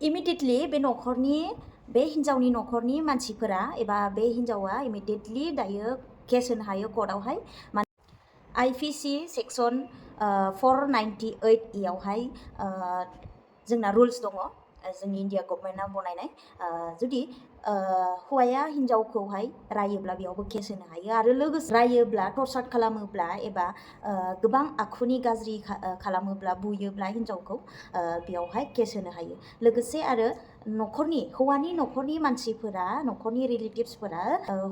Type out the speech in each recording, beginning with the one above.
immediately बे नखरनि बे हिन्जावनि नखरनि मानसिफोरा एबा बे हिन्जावा इमिडियेटलि दायो केस होनो हायो कर्टआवहाय आईपीसी सेक्सन 498 इयावहाय जोंना रुल्स दङ जोंनि इन्डिया गभर्नमेन्टआ बनायनाय जुदि हौवाया हिन्जावखौहाय रायोब्ला बेयावबो केस होनो हायो आरो लोगोसे रायोब्ला टर्चार खालामोब्ला एबा गोबां आखुनि गाज्रि खालामोब्ला बुयोब्ला हिन्जावखौ बेयावहाय केस होनो हायो लोगोसे आरो हौवानि नखरनि मानसिफोरा नखरनि रिलेटिभ्सफोरा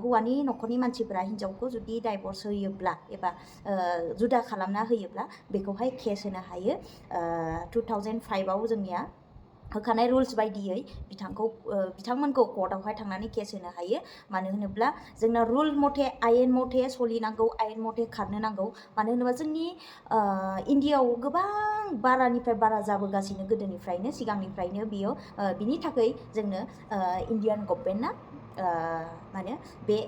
हौवानि नखरनि मानसिफोरा हिन्जावखौ जुदि डाइभर्स होयोब्ला एबा जुदा खालामना होयोब्ला बेखौहाय केस होनो हायो 2005 आव जोंनिया होखानाय रुल्स बायदियै बिथांमोनखौ कर्टआवहाय थांनानै केस होनो हायो मानो होनोब्ला जोंना रुल मथे आयेन मथे सोलिनांगौ आयेन मथे खारनो नांगौ मानो होनोबा जोंनि इन्डियायाव गोबां बारानिफ्राय बारा जाबोगासिनो गोदोनिफ्रायनो सिगांनिफ्रायनो बियो बिनि थाखाय जोंनो इन्डियान गभर्नमेन्टआ माने बे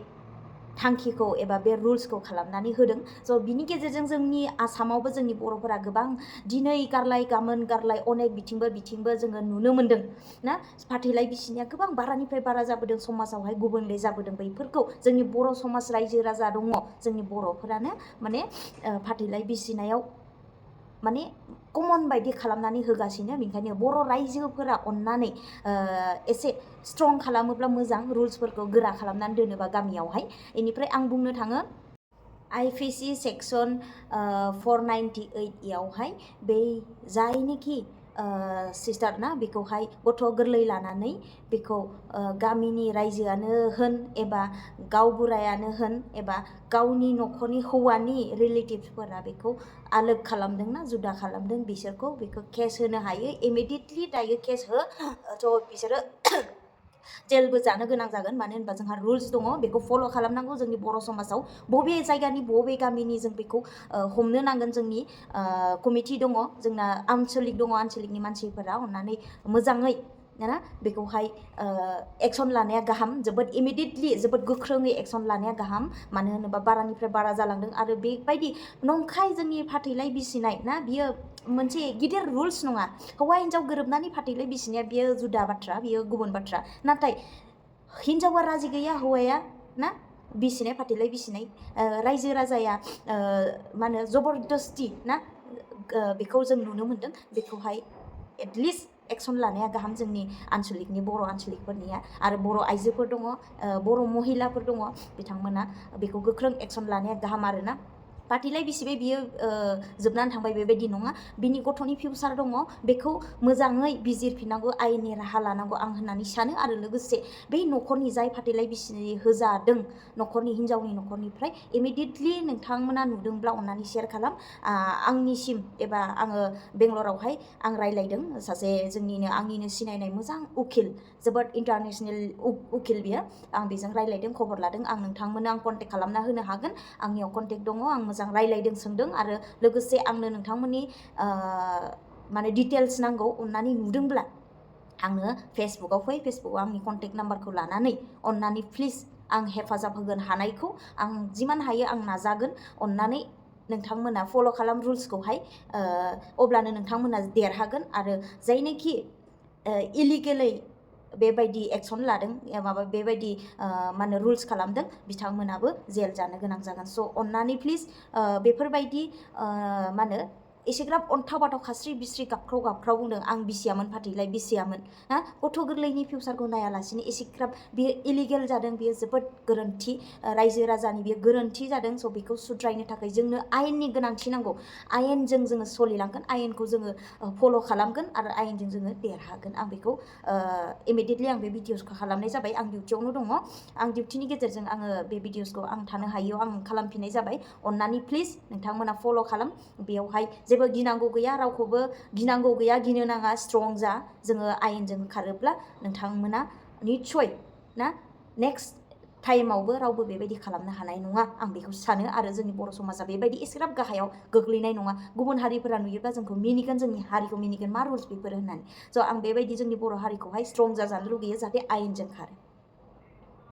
थांखिखौ एबा बे रुल्सखौ खालामनानै होदों स' बिनि गेजेरजों जोंनि आसामावबो जोंनि बर'फोरा गोबां दिनै गारलाय गाबोन गारलाय अनेक बिथिंबो जोङो नुनो मोन्दों ना फाथैलाइ बिसिनाया गोबां बारानिफ्राय बारा जाबोदों समाजावहाय गुबुंले जाबोदों बैफोरखौ जोंनि बर' समाज रायजो राजा दङ जोंनि बर'फोरानो माने फाथैलाइ बिसिनायाव माने कमन बायदि खालामनानै होगासिनो बेनिखायनो बर' रायजोफोरा अननानै एसे स्ट्रं खालामोब्ला मोजां रुल्सफोरखौ गोरा खालामनानै दोनोबा गामियावहाय इनिफ्राय आं बुंनो थाङो आईपीसी सेक्सन 498 इयावहाय बे जायनोखि सिस्टार ना बेखौहाय गथ' गोरलै लानानै बेखौ गामिनि रायजोआनो होन एबा गावबुरायानो होन एबा गावनि नखरनि हौवानि रिलेटिभ्सफोरा बेखौ आलोग खालामदोंना जुदा खालामदों बिसोरखौ बेखौ केस होनो हायो इमिडियेटलि दायो केस हो थ' बिसोरो जेलबो जानो गोनां जागोन मानो होनबा जोंहा रुल्स दङ बेखौ फल' खालामनांगौ जोंनि बर' समाजाव बबे जायगानि बबे गामिनि जों बेखौ हमनो नांगोन जोंनि कमिटि दङ जोंना आनसलिक दङ आनसलिकनि मानसिफोरा अननानै मोजाङै ना बेखौहाय एक्सन लानाया गाहाम जोबोद इमिडियेटलि जोबोद गोख्रोङै एक्सन लानाया गाहाम मानो होनोबा बारानिफ्राय बारा जालांदों आरो बेबायदि नंखाय जोंनि फाथैलाइ बिसिनाय ना बियो मोनसे गिदिर रुल्स नङा हौवा हिन्जाव गोरोबनानै फाथैलाइ बिसिनाया बियो जुदा बाथ्रा बियो गुबुन बाथ्रा नाथाय हिन्जावा राजि गैया हौवाया ना बिसिनाय फाथैलाइ बिसिनाय रायजो राजाया मा होनो जबरदस्ति ना बेखौ जों नुनो मोन्दों बेखौहाय एटलिस्ट एक्सन लानाया गाहाम जोंनि आनसलिकनि बर' आनसलिकफोरनिया आरो बर' आइजोफोर दङ बर' महिलाफोर दङ बिथांमोना बेखौ गोख्रों एक्सन लानाया गाहाम आरोना फाथैलाइ बिसिबाय बियो जोबनानै थांबाय बेबायदि नङा बिनि गथ'नि फिउचार दङ बेखौ मोजाङै बिजिरफिननांगौ आयेननि राहा लानांगौ आं होननानै सानो आरो लोगोसे बै नखरनि जाय फाथैलाइ बिसि होजादों नखरनि हिन्जावनि नखरनिफ्राय इमिडियेटलि नोंथांमोना नुदोंब्ला अननानै शेयार खालाम आंनिसिम एबा आङो बेंगलरावहाय आं रायलायदों सासे आंनिनो सिनायनाय मोजां उकिल जोबोद इन्टारनेसनेल उकिल बियो आं बेजों रायलायदों खबर लादों आं नोंथांमोननो आं कन्टेक्ट खालामना होनो हागोन आंनियाव कन्टेक्ट दङ आं मोजां रायलायदों सोंदों आरो लोगोसे आंनो नोंथांमोननि माने डिटेल्स नांगौ अननानै नुदोंब्ला आङो फेसबुकआव फेसबुकआव आंनि कन्टेक्ट नाम्बारखौ लानानै अननानै प्लिज आं हेफाजाब होगोन हानायखौ आं जिमान हायो आं नाजागोन अननानै नोंथांमोना फल' खालाम रुल्सखौहाय अब्लानो नोंथांमोना देरहागोन आरो जायनोखि इलिगेलै बेबायदि एक्सन लादों माबा बेबायदि मा होनो रुल्स खालामदों बिथांमोनाबो जेल जानो गोनां जागोन स' अननानै प्लिज बेफोरबायदि मा होनो एसेग्राब अन्थाव बाथाव खास्रि बिस्रि गाबख्राव बुंदों आं बिसियामोन फाथैलाइ बिसियामोन ना गथ' गोरलैनि फिउचारखौ नायालासिनो एसेग्राब बियो इलिगेल जादों बियो जोबोद गोरोन्थि रायजो राजानि बियो गोरोन्थि जादों स' बेखौ सुद्रायनो थाखाय जोंनो आयेननि गोनांथि नांगौ आयेनजों जोङो सोलिलांगोन आयेनखौ जोङो फल' खालामगोन आरो आयेनजों जोङो देरहागोन आं बेखौ इमिडियेटलि आं बे भिडिअसखौ खालामनाय जाबाय आं डिउटियावनो दङ आं डिउटिनि गेजेरजों आङो बे भिडिअसखौ आं थानो हायैयाव आं खालामफिननाय जाबाय अननानै प्लिज नोंथांमोना फल' खालाम बेयावहाय जेबो गिनांगौ गैया रावखौबो गिनांगौ गैया गिनो नाङा स्ट्रं जा जोङो आयेनजों खारोब्ला नोंथांमोना निस्सय ना नेक्स्ट टाइमावबो रावबो बेबायदि खालामनो हानाय नङा आं बेखौ सानो आरो जोंनि बर' समाजा बेबायदि एसेग्राब गाहायाव गोग्लैनाय नङा गुबुन हारिफोरा नुयोब्ला जोंखौ मिनिगोन जोंनि हारिखौ मिनिगोन मा रुल्स बेफोर होननानै स' आं बेबायदि जोंनि बर' हारिखौहाय स्ट्रं जाजानो लुगैयो जाहाथे आयेनजों खारो